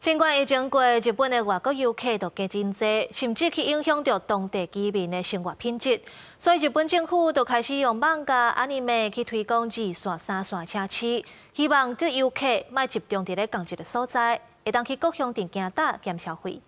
儘管疫情過，日本的外國遊客都加真濟，甚至去影響著當地居民的生活品質。所以日本政府就開始用漫畫、anime 去推廣二線、三線城市，希望這遊客莫集中佇咧仝一个所在，會當去各鄉鎮行搭減消費。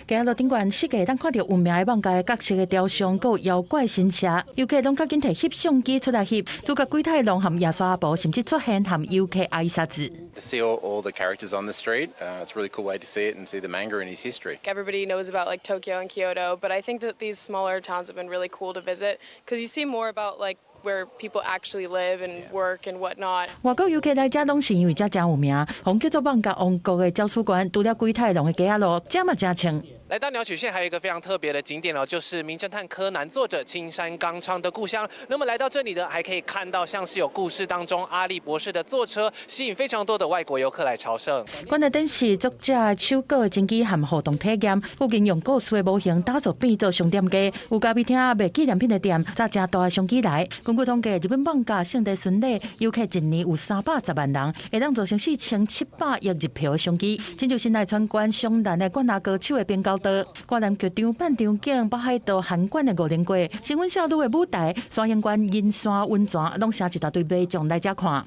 街仔路頂懸四界會當看著有名的漫畫角色的雕像，閣有妖怪神社，遊客攏較緊提翕相機出來翕。主角鬼太郎和夜沙阿婆甚至出現和遊客挨殺子。 To see all the characters on the street, it's a really cool way to see it and see the manga and his history. Everybody knows about like Tokyo and Kyoto, but I think that these smaller towns have been really cool to visit because you see more about like where people actually live and work and whatnot. 外國遊客來遮攏是因為遮誠有名，予叫做漫畫王國的鳥取縣，除了鬼太郎的街仔路，遮嘛誠穿。來到鳥取縣，還有一個非常特別的景點哦，就是《名偵探柯南》作者青山剛昌的故鄉。那麼來到這裡呢，還可以看到像是有故事當中阿笠博士的坐車，吸引非常多的外國遊客來朝聖。館內展示作者手稿的真跡和互動體驗，附近用故事的模型打造變做商店街，有咖啡廳、賣紀念品的店，紮誠大的商機來。根據統計，日本漫畫聖地巡禮遊客一年有310萬人，會當造成4700億日票的商機。親像神奈川縣湘南的灌籃高手的邊高道，掛南劇場辦場景，北海道函館的五稜郭，神棍少女的舞台，山形縣銀山溫泉，攏成一大堆民眾來遮看。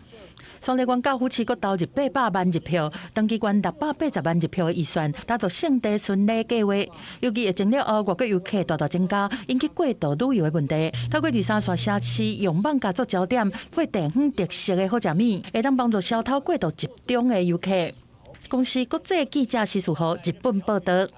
山梨縣甲府市閣投入800萬日票，長崎縣680萬日票的預算，打造聖地巡禮計劃。尤其疫情了後，外國遊客大大增加，引起過度旅遊的問題。透過二三線城市用漫畫做焦點，配地方特色的好食物，會當幫助消除過度集中的遊客。公視國際記者施樹豪日本報導。